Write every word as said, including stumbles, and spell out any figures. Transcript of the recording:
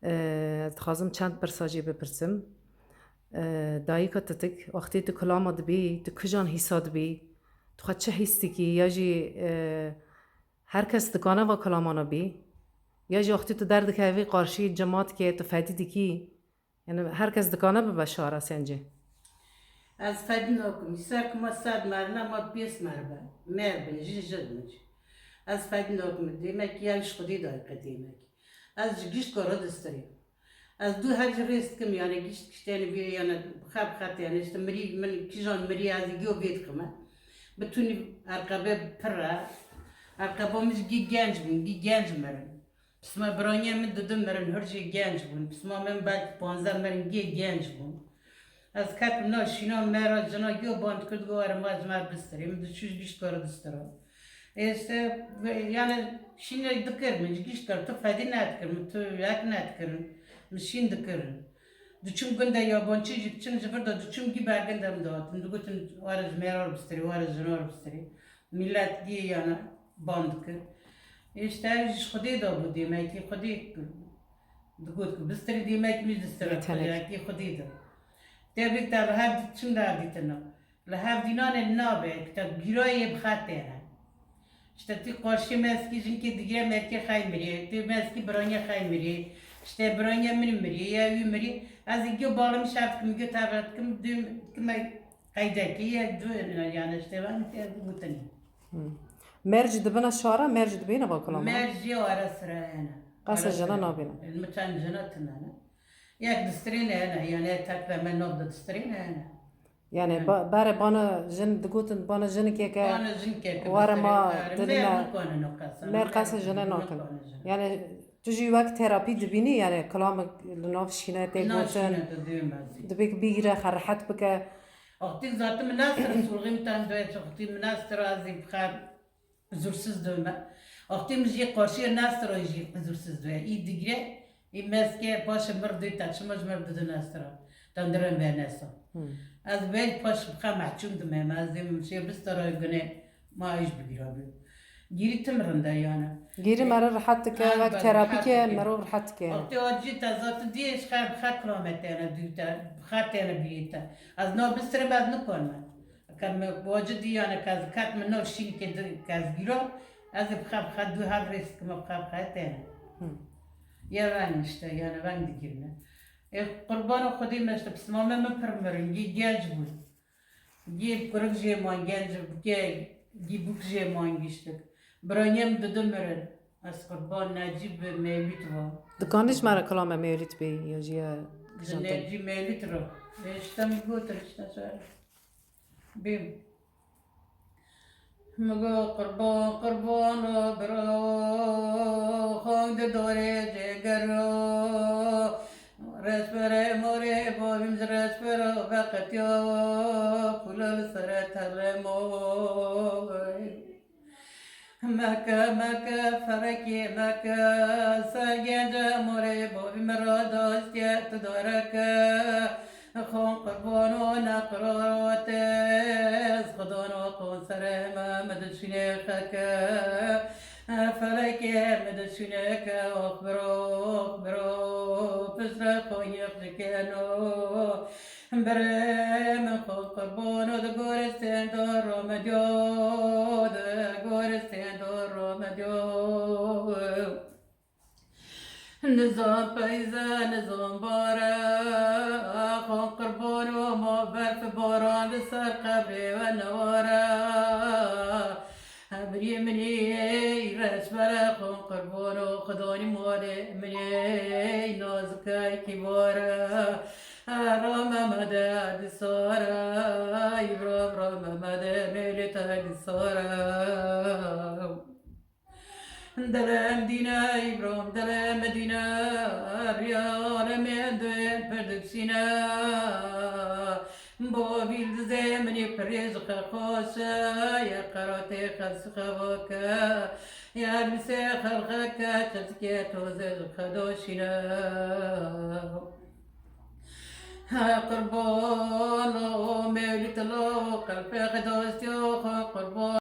E, ez dixwazim çend pirsa jî bipirsim. E, dayika titik, wextê tu kilama dibî, tu kijan hîsa dibî? Tu xwe çi hîs dikî? Ya jî, e, her kes dikane va kilamana bî? Ya jî wextê tu derdikevî qarşî cematkê, tu fedî dikî? Yani her kes dikane bibe şara sence? Ez fedî nakim. Ser ku ma sed merine, ma pês meribe. Mer bin, jin jin bin. Ez fedî nakim. Demek ya ji Xwedê dayike demek. Ez ji gişt kara distirê. Ez du her ji rêz dikim, yani gişt gişteni vê, yani bixe bixe, yani işte mirî min kijan mirî ez giyo vê dikime. Bitûnî erqebe pir e. Erqeba min ji gî genc bûn, gî genc mirin. Pisma birayê min dudu mirin, hur jî genc bûn. Pisma min belkî panzdeh mirin, gê genc bûn. Ez ketim na şîna me ra jina giyo ban dikir, digo were ma ji me bistirê. Min diçû ji gişt kar distira. Ê işte, yani şîne dikir, min ji gişt kar, tu fedî nedikir, min tu yek nedikirin, min şîn dikirin. Diçûm gunda yabancî jî diçin ji vir de diçûm gî ber gunda min dihatin. Digotin were ji me ra bistirê, were jina ra bistirê. Millet gê yana ban dikir. Îşte ev ji Xwedê de bû, demekî Xwedê digot ku bistirî, demekî min distira. Yetenek. Xwedê de. Tebrik te li hev çim de hev dîtina. Li hev dînanê nabe, ku te gîrayê bi xetê ne. İşte tu qarşî meskî jinkê digire merkê xey mirê, tu meskî biranya xey mirê, işte biranya min mirê, ya wî mirê. Ez ê giyo balim şev dikim, giyo tevret dikim, dûm kime Qeydekî ye, du, yani işte ben te gotinî. Hmm. Merc dibine şara, merc dibêne va kulama? Merc jî ara sira hene. Qasa jina nabêne. Mitan jina tine ne. Yek distirîne hene, yani tek ve me nav de distirîne hene. Yani ba-, bare bana jin digotin, bana jinikê ke. Bana jinikê ke were ma distirîne, yani dinine. Mer nikane no qasa. Mer qasa jina nakin. Yani Tu jî wek terapî dibînî, yani kilamek li nav şîne tê gotin. Nav şîne dibînim ez jî. Dibê ki bigire, xwe rehet bike. Wextî zaten min nastir, surxî min ten doye, wextî min nastir ez ê bixer huzursiz dome. Wextî min jî qarşîya nastir jî huzursiz doye. Î digire, î meske paşê mir dû te çima ji mir didu nastir. Tendiren be nesa. Hmm. Ez bê paş bixer mehçûm dime, ez dê min şê bistara gune. Ma îş bigirabî. Gîrî tim rind e yani. Gîrî meriv rehet dike, wek terapîke meriv rehet dike. Wextê acî te zat diyê ji xer, bi xer kilometre ne dû te, bi xer têne bîrî te. Ez nav bistirim, ez nikarim. Ke me acî dî yani, ke ez ket min nav şîn ke di, ke ez gîro, ez ê bi xer, bi xer dû hev rêz dikime, bi xer, bi xer têne. Ye veng işte yani, veng digirine. Ê qurbana Xwedê me işte, pismame min pir mirin, gî genc bûn. Gî kurik jê man genc bike, gî bûk jê man giştik. Birayê min didu mirin. Ez qurban Necîb Mewlîd va. Dikanî ji me re kilame Mewlîd bê ya jî ya kijan te? Necîb Mewlîd re. Ê, işte min gotin, işte şer. Bêm. Min got, qurban, qurban o biro, xong di dorê cêgero. Reçberê morê bavîm ji reçbero veqetiyo, kula li sere terlemo. Meke, meke, ferekê meke, ser gence morê bavî min radaştiye tu dareke. Xon qurban o neqrarate, ez xudano qon serê me, mi dişînê xeke. Felekê mi dişînê ke, ox biro, ox biro, piştre xon yek dikeno. Birê min xwe qurban o di goristên dor ro me diyo, di goristên dor ro me diyo. Nizam peyze, nizam bare, xwe qurban o ma berf baran li ser qebrê we neware. Birê min ê reçbere xwe qurban o, xudonî malê min ê nazikekî bare. Ra Mehmede di sare, Îbrahim ra Mehmede mewlî te di sare. Dilê Medîne, Îbrahim dilê Medîne, riya alemê duyên pir diksîne. Bavîl dizê minî pirê ji xwe xweş e, ye qeratê xwe ji xwe vake, ye elbisê xelqeke çirtikê tozê ji xwe doşîne. He qurban o mewlîd lo, qelpê xwe dostiyo xwe qurban.